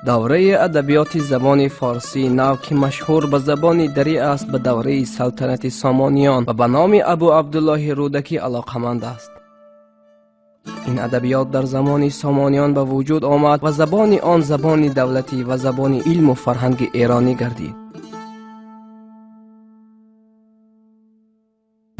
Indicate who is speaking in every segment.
Speaker 1: Давраи адабиёти забони форсии нав, ки машҳур ба забони дарӣ аст, ба давраи салтанати Сомониён ва ба номи Абу Абдуллоҳи Рӯдакӣ алоқаманд аст. Ин адабиёт дар замони Сомониён ба вуҷуд омад ва забони он забони давлатӣ ва забони илму фарҳанги эронӣ гардид.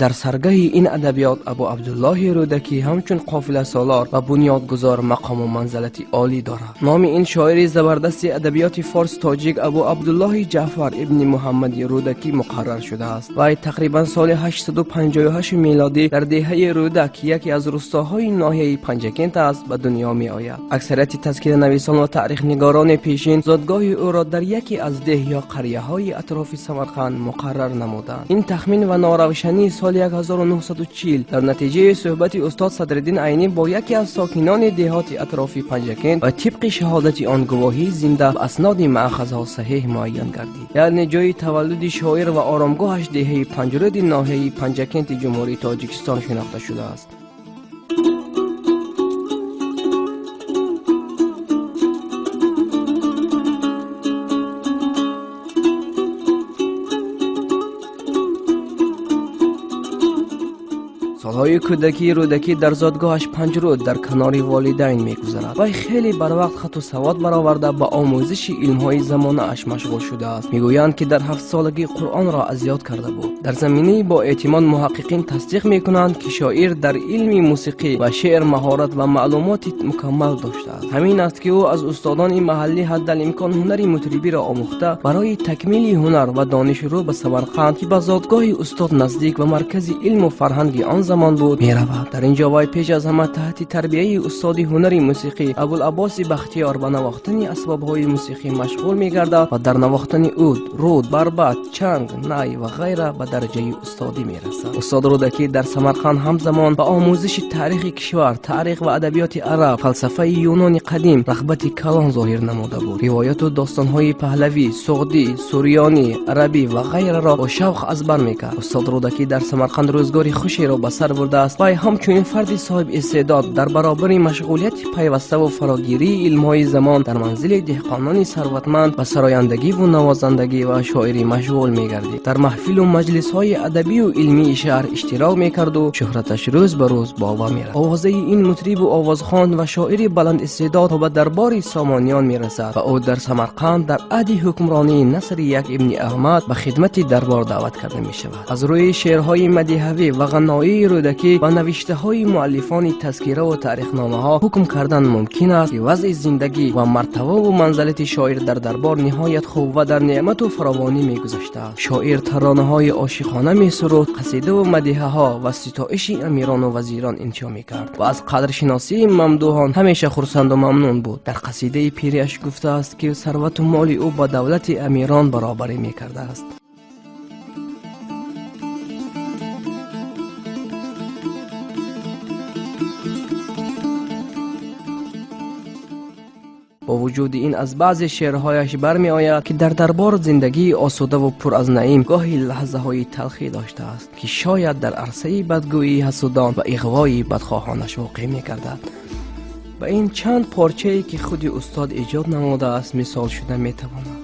Speaker 1: Дар саргаҳи ин адабиёт Абу Абдуллоҳи Рӯдакӣ ҳамчун қофиласолор ва бунёдгузор мақому манзалати олӣ дорад. Номи ин шоири забардасти адабиёти форс тоҷик Абу Абдуллоҳи Ҷаъфар ибни Муҳаммади Рӯдакӣ муқаррар шудааст. Вай тақрибан соли 858 милодӣ дар деҳаи Рӯдак, ки яке аз рустоҳои ноҳияи Панҷакент аст, ба дунё меояд. Аксарияти тазкиранависон ва таърихнигорони пешин зодгоҳи ӯро дар яке аз деҳ ё қарияҳои атрофи Самарқанд муқаррар намуданд. Ин тахмин ва норавшании соли 1940 дар натиҷаи суҳбати устод Садриддин Айнӣ бо яке аз сокинони деҳоти атрофи Панҷакент ва тибқи шаҳодати он гувоҳии зинда ва асноди маъхазҳо саҳеҳ муайян гардид. Яъне ҷои таваллуди шоир ва оромгоҳаш деҳаи Панҷрӯди ноҳияи Панҷакенти Ҷумҳурии Тоҷикистон шинохта шудааст. Солҳои кӯдакии Рӯдакӣ дар зодгоҳаш Панҷрӯд дар канори волидайн мегузарад. Вай хеле барвақт хату савод бароварда, ба омӯзиши илмҳои замонааш машғул шудааст. Мегӯянд, ки дар 7-солагӣ Қуръонро аз ёд карда буд. Дар заминаи бо эътимод муҳаққиқин тасдиқ мекунанд, ки шоир дар илми мусиқӣ ва шеър маҳорат ва маълумоти мукаммал доштааст. Ҳамин аст, ки ӯ аз устодони маҳаллӣ ҳаддалимкон ҳунари мутрибиро омӯхта, барои такмили ҳунар ва дониши рӯ ба Самарқанд, ки ба зодгоҳи устод наздик ва маркази илму фарҳанги он замон буд, меравад. Дар ин ҷо вай пеш аз ҳама таҳти тарбияи устоди ҳунари мусиқӣ Абулаббоси Бахтиёр ба навохтани асбобҳои мусиқӣ машғул мегардад ва дар навохтани уд, руд, барбат, чанг, най ва ғайра ба дараҷаи устодӣ мерасад. Устод Рӯдакӣ дар Самарқанд ҳамзамон ба омӯзиши таърихи кишвар, таърих ва адабиёти араб, фалсафаи юнони қадим рағбати калон зоҳир намуда буд. Ривояту достонҳои паҳлавӣ, суғдӣ, сурёнӣ, арабӣ ва ғайраро бо шавқ аз бар мекард. Устод Рӯдакӣ дар Самарқанд рӯзгори хушеро ба сар бурдааст. Вай ҳамчунин фарди соҳиб истеъдод дар баробари машғулияти пайваставу фарогирии илмҳои замон дар манзили деҳқонони сарватманд ба сарояндагиву навозандагӣ ва шоирӣ машғул мегардид. Дар маҳфилу маҷлисҳои адабию илмии шаҳр иштирок мекарду шӯҳраташ рӯз ба рӯз боло мерафт. Овозаи ин мутрибу овозхон ва шоири баландистеъдод то ба дарбори Сомониён мерасад ва ӯ дар Самарқанд дар аҳди ҳукмронии Насри як ибни Аҳмад ба хидмати дарбор даъват карда мешавад. Аз рӯи шеърҳои мадиҳавӣ ва ғаноии Рӯдакӣ ва навиштаҳои муаллифони тазкираву таърихномаҳо ҳукм кардан мумкин аст, ки вазъи зиндагӣ ва мартабаву манзалати шоир дар дарбор ниҳоят хуб ва дар неъмату фаровонӣ мегузаштааст. Шоир таронаҳои ошиқона месуруд, қасидаву мадиҳаҳо ва ситоиши амирону вазирон иншо мекард ва аз қадршиносии мамдуҳон ҳамеша хурсанду мамнун буд. Дар қасидаи пириаш гуфтааст, ки сарвату моли ӯ ба давлати амирон баробарӣ мекардааст. Бо вуҷуди ин аз баъзе шеърҳояш бармеояд, ки дар дарбор зиндагии осудаву пур аз наим гоҳи лаҳзаҳои талхӣ доштааст, ки шояд дар арсаи бадгӯии ҳасудон ва иғвои бадхоҳонаш воқеъ мегардад. Ба ин чанд порчае, ки худи устод эҷод намудааст, мисол шуда метавонад.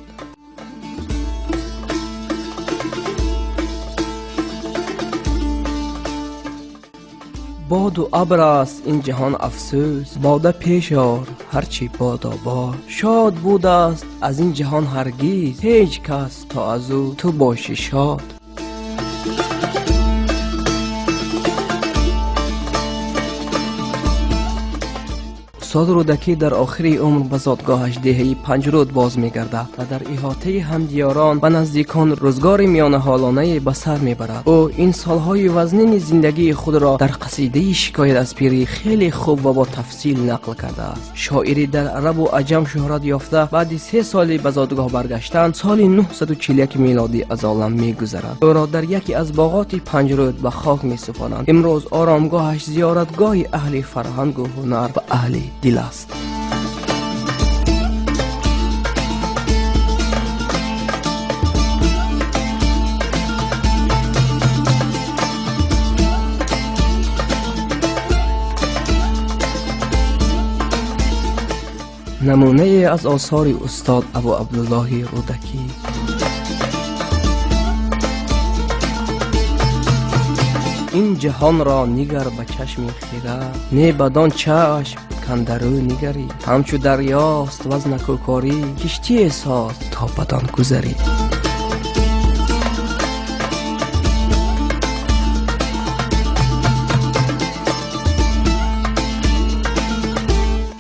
Speaker 1: Боду абр аст ин ҷаҳон, афсӯс, бода пеш ор, ҳарчи бодо бод. Шод будааст аз ин ҷаҳон ҳаргиз ҳеҷ кас, то аз ӯ ту бошӣ шод. Устод Рӯдакӣ дар охири умр ба зодгоҳаш деҳаи Панҷрӯд боз мегардад ва дар иҳотаи ҳамдиёрон ва наздикон рӯзгори миёнаҳолонае ба сар мебарад. Ӯ ин солҳои вазнини зиндагии худро дар қасидаи шикоят аз пирӣ хеле хуб ва бо тафсил нақл кардааст. Шоири дар арабу аҷам шӯҳрат ёфта баъди 3 соли ба зодгоҳ баргаштан соли 941 милодӣ аз олам мегузарад. Ӯро дар яке аз боғоти Панҷрӯд ба хок месупоранд. Имрӯз оромгоҳаш зиёратгоҳи аҳли фарҳангу ҳунар ва аҳли дил аст. Намунае аз осори устод Абу Абдуллоҳи Рӯдакӣ. Ин ҷаҳонро нигар ба чашми хира, не бадон чашм кандарӯ нигарӣ. Ҳамчу дарёст ваз накӯкорӣ, киштие соз то бадон гузарӣ.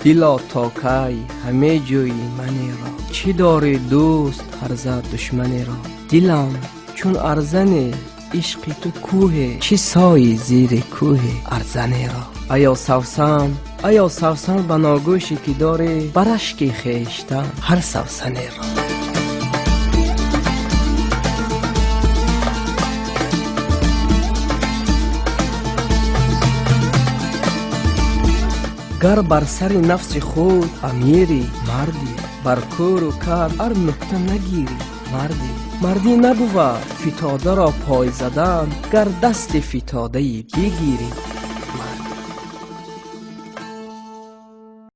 Speaker 1: Дило то кай ҳаме ҷӯйӣ манеро, чӣ дорӣ дӯст ҳарза душманеро? Дилам чун арзане, ишқи ту кӯҳе, чӣ сои зири кӯҳе арзанеро? Аё савсан, аё савсан, ба ногӯши ки дорӣ, ба рашки хештан ҳар савсанеро. Гар бар сари нафси худ амири мардӣ, бар кӯру кар ар нукта нагирӣ мардӣ. Мардӣ набувад фитодаро пой задан, гар дасти фитодаи бигирӣ.